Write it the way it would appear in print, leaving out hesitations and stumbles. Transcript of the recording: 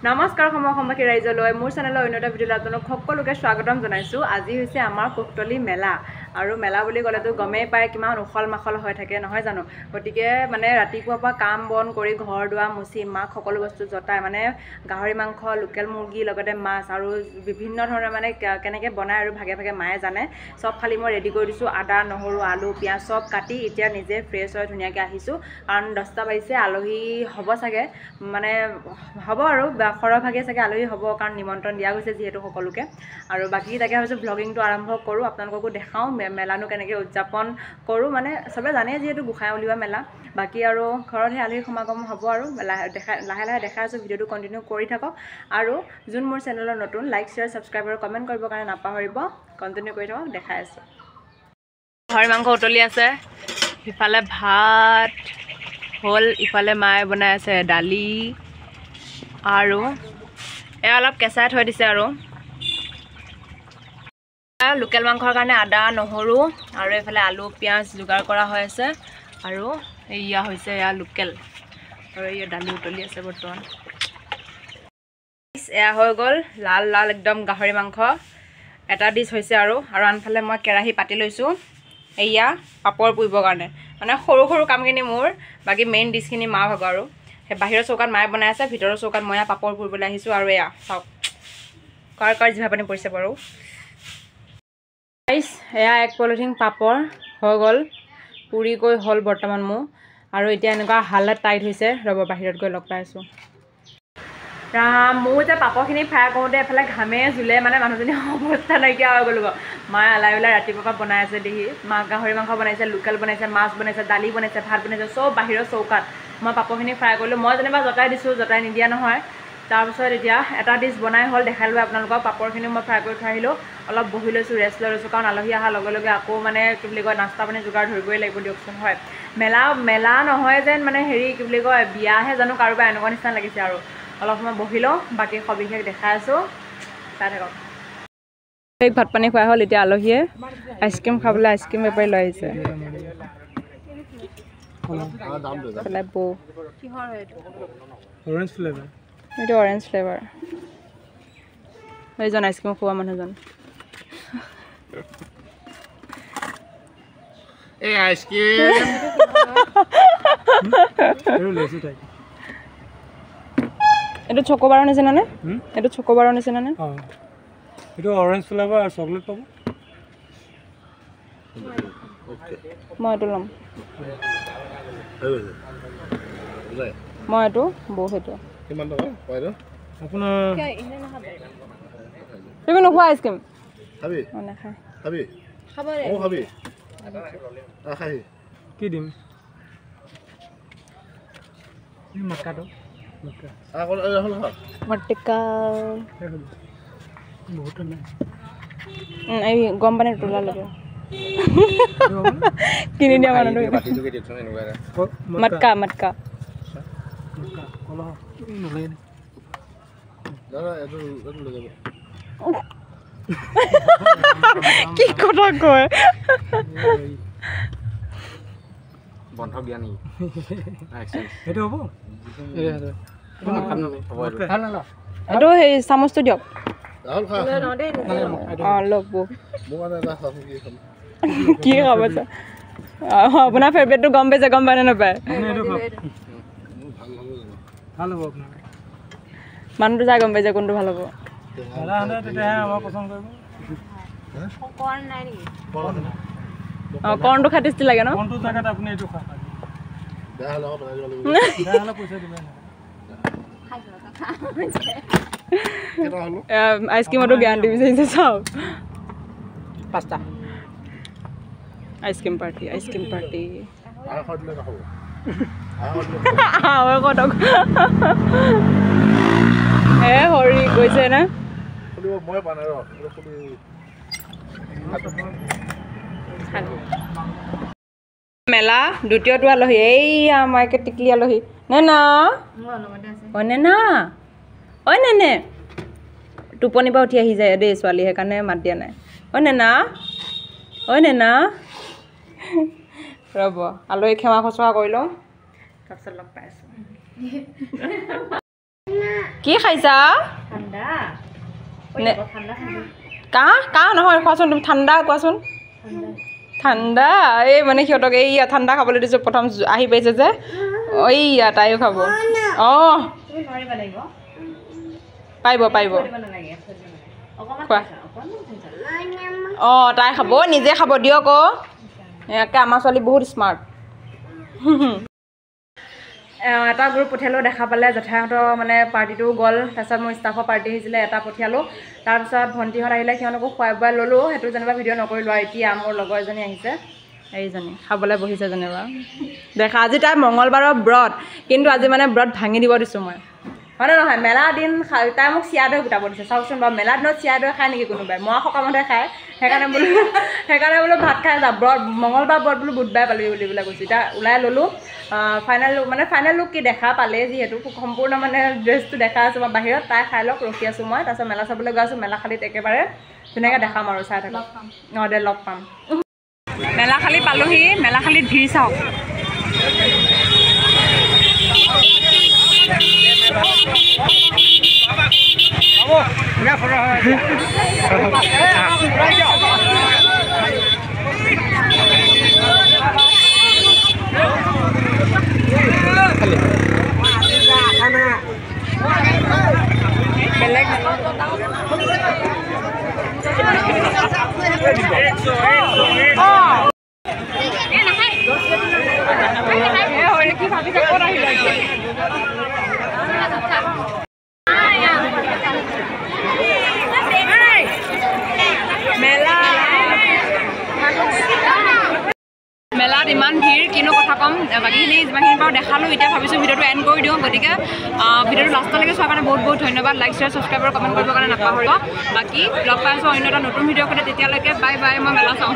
নমস্কাৰ অসমবাসী ৰাইজলৈ মোৰ চেনেলৰ অন্য এটা ভিডিঅ'লৈ আপোনালোক সকলোকে স্বাগতম জনাইছোঁ। আজি হৈছে আমাৰ কুশতলি মেলা আৰু মেলা বুলি ক'লেতো গমেই পায় কিমান উখল মাখল হৈ থাকে নহয় জানো। গতিকে মানে ৰাতিপুৱাৰ পৰা কাম বন কৰি ঘৰ দুৱাৰ মুচি মাক সকলো বস্তু জতাই মানে গাহৰি মাংস, লোকেল মুৰ্গী, লগতে মাছ আৰু বিভিন্ন ধৰণৰ মানে কেনেকৈ বনায় আৰু ভাগে ভাগে মায়ে জানে চব খালি মই ৰেডি কৰি দিছোঁ। আদা, নহৰু, আলু, পিঁয়াজ চব কাটি এতিয়া নিজে ফ্ৰেছ হৈ ধুনীয়াকৈ আহিছোঁ। কাৰণ 10টা বাজিছে, আলহী হ'ব চাগে, মানে হ'ব আৰু সৰহভাগে চাগে আলহী হ'ব, কাৰণ নিমন্ত্ৰণ দিয়া গৈছে যিহেতু সকলোকে। আৰু বাকী তাকে ভাবিছোঁ ভ্লগিংটো আৰম্ভ কৰোঁ, আপোনালোককো দেখাওঁ মেলানো কেনেকৈ উদযাপন কৰোঁ। মানে চবে জানেই যিহেতু গোঁসাই উলিওৱা মেলা। বাকী আৰু ঘৰত সেই আলহী সমাগম হ'ব আৰু লাহে লাহে দেখাই আছোঁ। ভিডিঅ'টো কণ্টিনিউ কৰি থাকক আৰু যোন মোৰ চেনেলৰ নতুন লাইক, শ্বেয়াৰ, ছাবস্ক্ৰাইব আৰু কমেণ্ট কৰিবৰ কাৰণে নাপাহৰিব। কণ্টিনিউ কৰি থাকক, দেখাই আছোঁ। গাহৰি মাংস উতলি আছে, সিফালে ভাত হ'ল, ইফালে মায়ে বনাই আছে দালি আৰু এয়া অলপ কেঁচাই থৈ দিছে। আৰু লোকেল মাংসৰ কাৰণে আদা, নহৰু আৰু এইফালে আলু, পিঁয়াজ যোগাৰ কৰা হৈ আছে। আৰু এয়া হৈছে এয়া লোকেল আৰু এয়া দালি উতলি আছে বৰ্তমান। এয়া হৈ গ'ল লাল লাল একদম গাহৰি মাংস এটা ডিছ হৈছে। আৰু আৰু আনফালে মই কেৰাহী পাতি লৈছোঁ এয়া পাপৰ পুৰিবৰ কাৰণে। মানে সৰু সৰু কামখিনি মোৰ, বাকী মেইন ডিছখিনি মা ভাগৰ। আৰু সেই বাহিৰৰ চৌকাত মায়ে বনাই আছে, ভিতৰৰ চৌকাত মই পাপৰ পুৰিবলৈ আহিছোঁ। আৰু এয়া চাওক কাৰ কাৰ জিভা পানী পৰিছে বাৰু। এয়া এক পলিথিন পাপৰ হৈ গ'ল, পুৰি গৈ হ'ল বৰ্তমান মোৰ। আৰু এতিয়া এনেকুৱা হালত টাইট হৈছে, ৰ'ব বাহিৰত গৈ লগ পাই আছোঁ। ৰাম, মোৰ যে পাপৰখিনি ফ্ৰাই কৰোঁতে এফালে ঘামে জোলে মানে মানুহজনী অৱস্থা নাইকিয়া হৈ গ'লো। মায়ে আলাই ওলাই ৰাতিপুৱাৰ পৰা বনাই আছে দেহি। মা গাহৰি মাংস বনাইছে, লোকেল বনাইছে, মাছ বনাইছে, দালি বনাইছে, ভাত বনাইছে, চব বাহিৰৰ চৌকাত। মই পাপৰখিনি ফ্ৰাই কৰিলোঁ, মই যেনিবা জতাই দিছোঁ, জতাই নিদিয়া নহয়। তাৰপিছত এতিয়া এটা ডিছ বনাই হ'ল, দেখাই লোৱা আপোনালোকক। পাপৰখিনি মই ফ্ৰাই কৰি থৈ আহিলোঁ, অলপ বহি লৈছোঁ, ৰেষ্ট লৈ লৈছোঁ। কাৰণ আলহী অহাৰ লগে লগে আকৌ মানে কি বুলি কয় নাস্তা পানী যোগাৰ ধৰিবই লাগিব দিয়কচোন। হয় মেলা মেলা নহয় যেন মানে হেৰি কি বুলি কয় বিয়াহে জানো কাৰোবাৰ, এনেকুৱা নিচিনা লাগিছে। আৰু অলপ সময় বহি লওঁ, বাকী সবিশেষ দেখাই আছোঁ, চাই থাকক। ভাত পানী খোৱা হ'ল, এতিয়া আলহীয়ে আইচক্ৰীম খাবলৈ আইচক্ৰীম বেপাৰী লৈ আহিছে। এইটো অৰেঞ্জ ফ্লেভাৰ। সেইজন আইচক্ৰীম খোৱা মানুহজন। এইটো চকোবাৰৰ নিচিনা নে? এইটো চকোবাৰৰ নিচিনা নে? এইটো অৰেঞ্জ ফ্লেভাৰ আৰু চকলেট পাব। মই এইটো ল'ম, মই এইটো বৌ সেইটো। তুমি নোখোৱা আইচক্ৰীম? কি দিম? এই গৰম পানীত তোলা ল'ব কিনি দিয়া মানুহটো। মটকা মটকা কি কথা কয়? এইটো সেই চামুচটো দিয়ক। অঁ লওক বৌ, কি খাব? আপোনাৰ ফেভৰেটটো গম পাইছে, গম পায় নে নাপায়? মানুহটো যাই গম পাইছে কোনটো ভাল হ'ব। অঁ কৰ্ণটো খাই টেষ্টি লাগে ন? আইচক্ৰীমতো গেৰাণ্টি বিচাৰিছে চাওক। 5টা ice cream party, ice cream party. 250 টকা। হে হৰি গৈছে না? মেলা দ্বিতীয়টো আলহী, এইয়া আমাৰ একে টিকলি আলহী। নেনা, অ নেনা, ঐ নেনে, টোপনিৰ পৰা উঠি আহি যায় দেই ছোৱালী, সেইকাৰণে মাত দিয়া নাই। ঐ নেনা, ঐ নেনা, ৰ'ব আলহী সেৱা শুশ্ৰূষা কৰি লওঁ, তাৰপিছত লগ পাই আছোঁ। কি খাইছা? কাহ কাহ নহয়, কোৱাচোন তুমি ঠাণ্ডা, কোৱাচোন ঠাণ্ডা। এই মানে সিহঁতক এইয়া ঠাণ্ডা খাবলৈ দিছোঁ, প্ৰথম আহি পাইছে যে, এইয়া তাইও খাব। অঁ পাৰিব পাৰিব, খোৱা। অঁ তাই খাব, নিজে খাব দিয়ক। অ' একে আমাৰ ছোৱালী বহুত স্মাৰ্ট। এটা গ্ৰুপ পঠিয়ালোঁ, দেখা পালে জেঠাইহঁতৰ মানে পাৰ্টিটো গ'ল। তাৰপিছত মোৰ ষ্টাফৰ পাৰ্টি আহিছিলে, এটা পঠিয়ালোঁ। তাৰপিছত ভণ্টিহঁত আহিলে, সিহঁতকো খুৱাই বোৱাই ল'লোঁ। সেইটো যেনিবা ভিডিঅ' নকৰিলোঁ। আৰু এতিয়া মোৰ লগৰ এজনী আহিছে, এইজনী খাবলৈ বহিছে যেনিবা। দেখা আজি তাই মঙলবাৰৰ ব্ৰত, কিন্তু আজি মানে ব্ৰত ভাঙি দিব দিছোঁ মই, হয়নে নহয়? মেলা দিন তাই মোক চিৰা দৈ গোটাব দিছে। চাওকচোন বাৰু, মেলা দিনত চিৰা দৈ খায় নেকি কোনোবাই? মৰা সকামতহে খায়। সেইকাৰণে বোলো ভাত খাই যা, ব্ৰত মঙলবাৰ ব্ৰত বোলো বুধবাৰে পালিবি বুলি বোলে কৈছোঁ। এতিয়া ওলাই ল'লোঁ। ফাইনেল মানে ফাইনেল লুক কি দেখা পালে, যিহেতু সম্পূৰ্ণ মানে ড্ৰেছটো দেখা আছোঁ মই বাহিৰত। তাই খাই লওক, ৰখি আছোঁ মই। তাৰপিছত মেলা চাবলৈ গৈ আছোঁ। মেলাখালিত একেবাৰে ধুনীয়াকৈ দেখাম আৰু, চাই থাকক। অঁ দে, লগ পাম। মেলাখালি পালোহি। মেলাখালিত ভিৰ চাওক। বেলেগ কি ভাবিছে, ক'ত আহিলে? মেলা মেলাত ইমান ভিৰ, কিনো কথা ক'ম। বাকীখিনি যিমানখিনি পাৰোঁ দেখালোঁ। এতিয়া ভাবিছোঁ ভিডিঅ'টো এণ্ড কৰি দিওঁ। গতিকে ভিডিঅ'টো লাষ্টলৈকে চোৱাৰ কাৰণে বহুত বহুত ধন্যবাদ। লাইক, শ্বেয়াৰ, ছাবস্ক্ৰাইব আৰু কমেণ্ট কৰিবৰ কাৰণে নাপাহৰিব। বাকী লগ পাই আছোঁ অন্য এটা নতুন ভিডিঅ'ৰ সৈতে। তেতিয়ালৈকে বাই বাই। মই মেলা চাওঁ।